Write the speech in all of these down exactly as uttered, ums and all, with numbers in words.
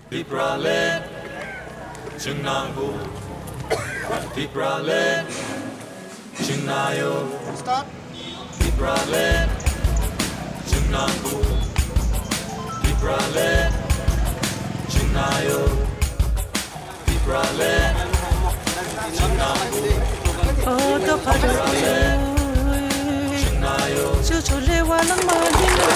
Tipraland chwng nango. Tipraland chwng naio. Stop. Tipraland chwng nango. Tipraland chwng naio. Tipraland chwng nango. O dopha rok, chwng naio. Chuchu le walang mani na.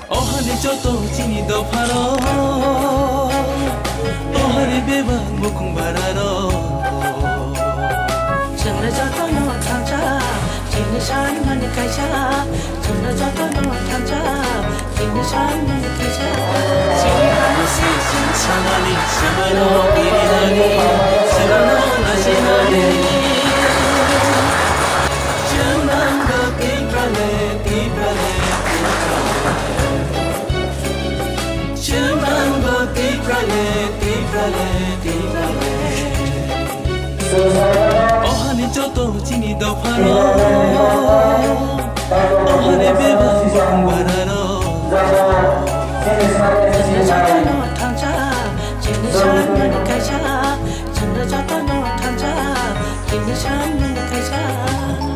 O hani joto chini dopharo, o hani bebak mukhung bararo. Chwngno jotono thansa, chini sanmani kaisa. Chwngno jotono thansa, chini sanmani kaisa. Chini hani se chini samani, samano bini hani, samano najinani. Chwng nango Tipraland, Tipraland, Tipraland. Chwng nango Tipraland, Tipraland, Tipraland. O hani joto chini dopharo, o hani bebak mukhung bararo. Chini jotono thansa, chini sanmani kaisa. Chwngno jotono thansa, chini sanmani kaisa.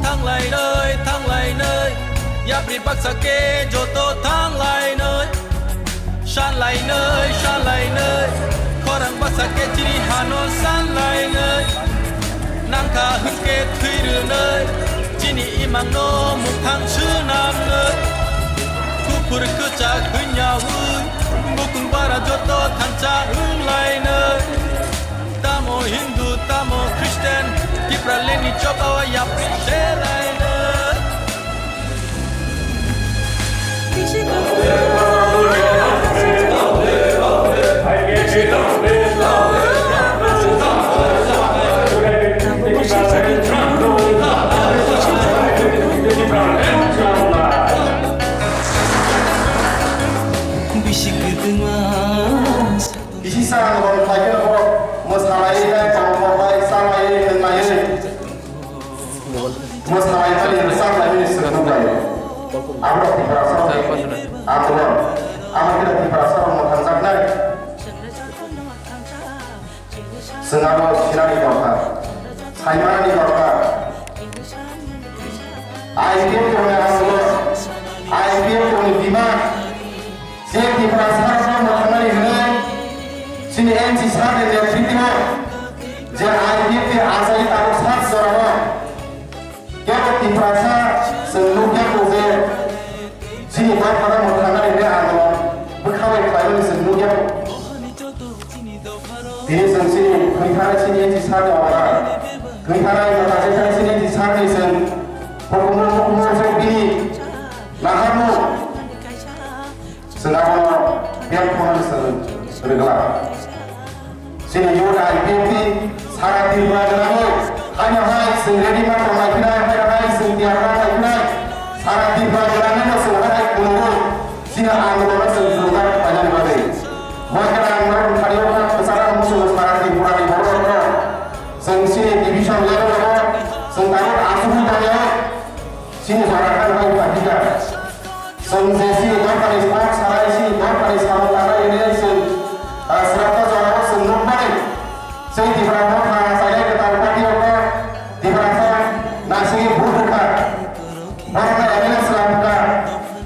Thanglainai, thanglainai, yapri baksa khe joto thanglainai. Sanlainai, sanlainai, khorang baksa khe chini hano sanlainai. Nangkha hwnkhe thwi rwnai, chini imangno mukhang swnamnai. Kuphur kwchak hwnyaui, bukung bara joto thansa wnglainai. Tamo Hindu, tamo Christian, Tipralandni chobao yapri selainai. Bisi kwtwma. Bisi sa ang rong khlai khe bo mwsalai nai, tongthok bai, chalai, nwnglai. Mwsalai mani, rwchap lai mani swrwng nukhlai. Abo Tiprasa rokni andolon. Amo khe Tiprasa rok mwthangjaknai. Chwng abo sinani dorkar, saimanani dorkar. I P F ni andolon, I P F ni demand, je Tiprasa rokno mwthangnani hwnwi chini M C sir ni netritwo je I P F ni achai tabuk sak jorao kebo Tiprasa chwng nukya kho je chini dorkar mwthangnani hwnwi andolon bwkha bai khlaimani chwng nukya kho. Tini chwng chini thwithanai chini N G sir ni order, thwithanai mwthangwi thani chini N G sir ni chwng hukumu hukumu chwng bini naharmung chwng abono biyang khorang chwng rwgwlak. Chini youth I P F T sara Tripura gwnangwi haino hai chwng ready ma tongnai phinai, haino hai chwng tiyar ma tongnai phinai, sara Tripura gwnangwi no chwng hai kungo chini andolon no chwng jwrwngna khlainani bagwi. Hoi kheno ang norok thani o kwcharo muchungo sara Tripura ni borok rok no chwng chini division level o chwng tabuk achugwi tongya chini jora khan hai pathika. Chwng je chini dorkar ni sak sanai, chini dorkar ni samung tangnai hwnwi chwng, ah, srapta jorao chwng nukmani. Chwng Tipra Motha chainai kwtal party rokno Tiprasa naisingwi vote rwkha. Borokno M L A swnam rwkha.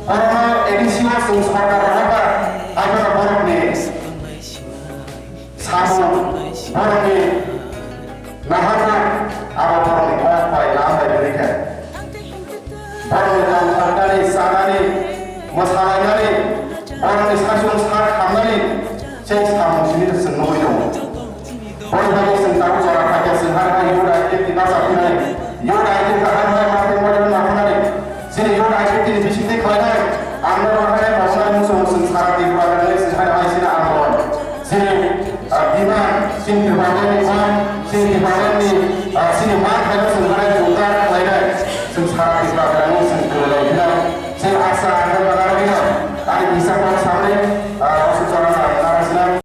Borokno A D C o chwng sorkar rohorkha. Abono borokni samung, borokni naharmung, abo borokni kok bai lam bai kwrwi kha. Borokni tongthoknani, chanani, mwsalainani, borokni saichung sak hamnani, cheng samung simi chwng nugwi tongo. Chini Tipraland ni, ah, chini man khaino chwng belai jumgar khlainai. Chwng sara Tripura